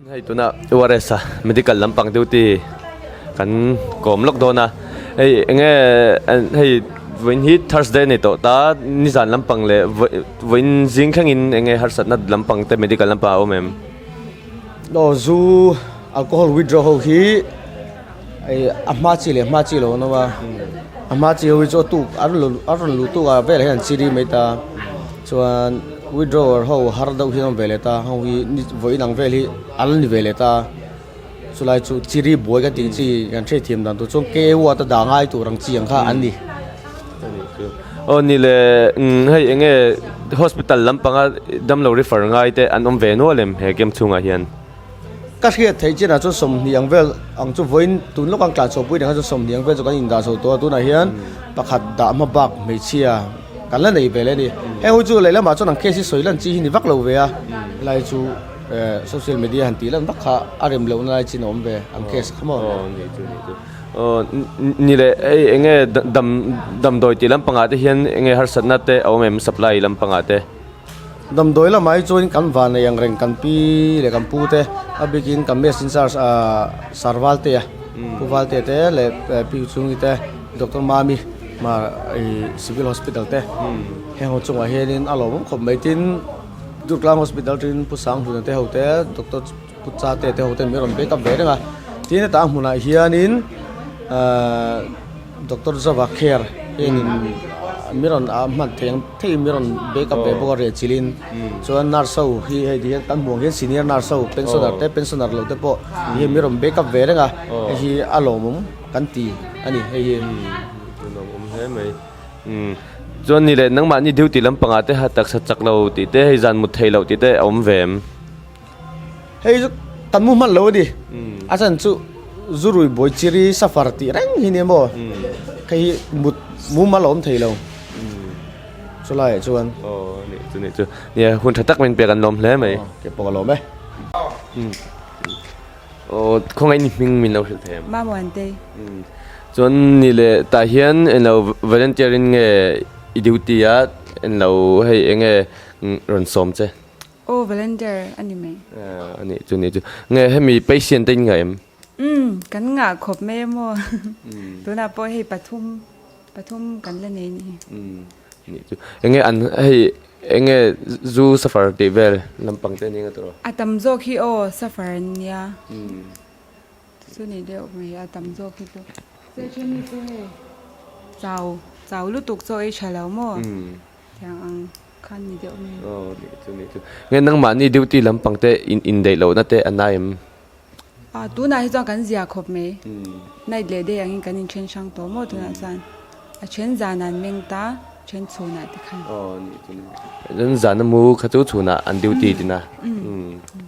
Hei tuna URS a medical lampang duty kan kawm lawk dawn a, hei enge hei vawiin hi Thursday a ni tawh ta, nizan lampang leh vawiin zing thlengin enge harsatna lampang te medical lampang a awm em? Aw zu alcohol withdraw ho hi a hma chi leh hma chi lo an awm a, a hma chi ho hi chu a tuk a rawn luh tuk ah velah hian an chiri mai ta chuan withdrawer ho har deuh hi an awm ve leh ta ho hi vawiin ang vel hi an la ni ve leh ta chulai chu chiri buai ka tih chi kan hriatthiam dan tur chuan ke watt a dah ngai tur ang chi ang kha an ni. Aw ni le hei eng nge hospital lampanga damlo refer ngai te an awm ve nual em he camp chhungah hian? Ka hriat theih chinah chuan sawmhnih ang vel ang chu vawiin tun lawk ang tlan chho pui reng kha chuan sawmhnih ang vel chu kan indah chho tawh a tunah hian pakhat dah hma bak hmeichhia kan la nei ve leh a ni. Heng ho chu lehlamah chuan ang case hi sawi lan chi hi ni vak lo ve a helai chu eh social media han tih lan vak kha a rem lohna lai chin a awm ve ang case kha maw. Aw ni chu ni chu aw ni leh hei eng nge dam damdawi tih lampangah te hian eng nge harsatna te a awm em supply lampangah te. Damdawi lamah hi chuan kan van nei ang reng kan pi leh kan pu te a bikin kan mess in charge ah sir Valte a pu Valte te leh pi Chhungi te Doctor Mami ma ih civil hospital te heng ho chungah hianin a lawmawm khawp mai tin Durtlang hospital tin Pu Sanghluna te ho te Doctor Pu Chate te ho te min rawn backup ve reng a tin hetah hmunah hianin ahh. Doctor Zova Kher hianin mi rawn a hman thei ang thei mi rawn backup ve bawk a reh chilhin chuan nurse ho hi hei ti hian kan hmuh ang hian senior nurse ho pensioner te pensioner lo te pawh ti hian mi rawn backup ve reng a hei hi a lawmawm kan ti a ni hei hi. Lawmawm hle mai chuan ni leh nangmahni duty lampangah te ha taksa chak lo tih te hei zan mut theih loh tih te a awm ve em? Hei chu kan mu hman lo a ni. A chan chu Zurui Bawichiri safar tih reng hi nia maw? Hei hi mut mumal a awm thei lo. Chulaiah chuan. Aw ni chu ni chu. Nia hun tha tak min pek an lawm hle mai. Ke pawh ka lawm e. Aw khawngaih ni hming min lo hrilh thei em? Mamuantei. Chuan ni leh tah hian englo volunteer in nge i duty a englo hei enge rawn sawm che? Aw volunteer a ni mai. A nih chu nih chu. Nge hemi patient te in ngah em? Umm kan ngah khawp mai emaw. Tunah pawh hei pathum pathum kan la nei ni. Umm nih chu. Enge an hei enge zu suffer tih vel lampang te nia tawh? A tam zawk hi aw suffer an nia. Chu ni deuh mai a tam zawk hi chu. Che mi chu hei chau chau lutuk chaw ei tha lo maw? Tiang ang khan ni deuh mai. Aw nih chu nih chu. Nge nangmahni duty lampang te in indaih lohna te a nai em? Ah tunah hi chuan kan zia khawp mai. Night leh day angin kan inthen hrang tawh maw tunah chuan. A then zan an meng ta, then chhunah te khan. Aw nih chu nih chu. Chuan zan a mu kha chu chhunah an duty tina.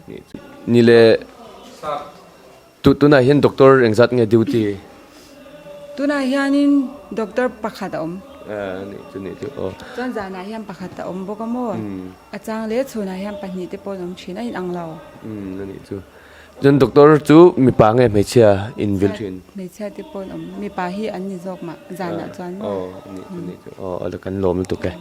Nih chu. Ni le tunah hian doctor engzat nge duty? Tunah hianin doctor pakhat a awm. Nih chu nih chu aw. Chuan zanah hian pakhat a awm bawk a maw? A chang leh chhunah hian pahnih te pawh an awm thin a inang lo. A nih chu. Chuan doctor chu mipa nge hmeichhia in vil thin? Hmeichhia te pawh an awm. Mipa hi an ni zawk mah zanah chuan maw? Aw nih chu nih chu aw kan lawm lutuk e.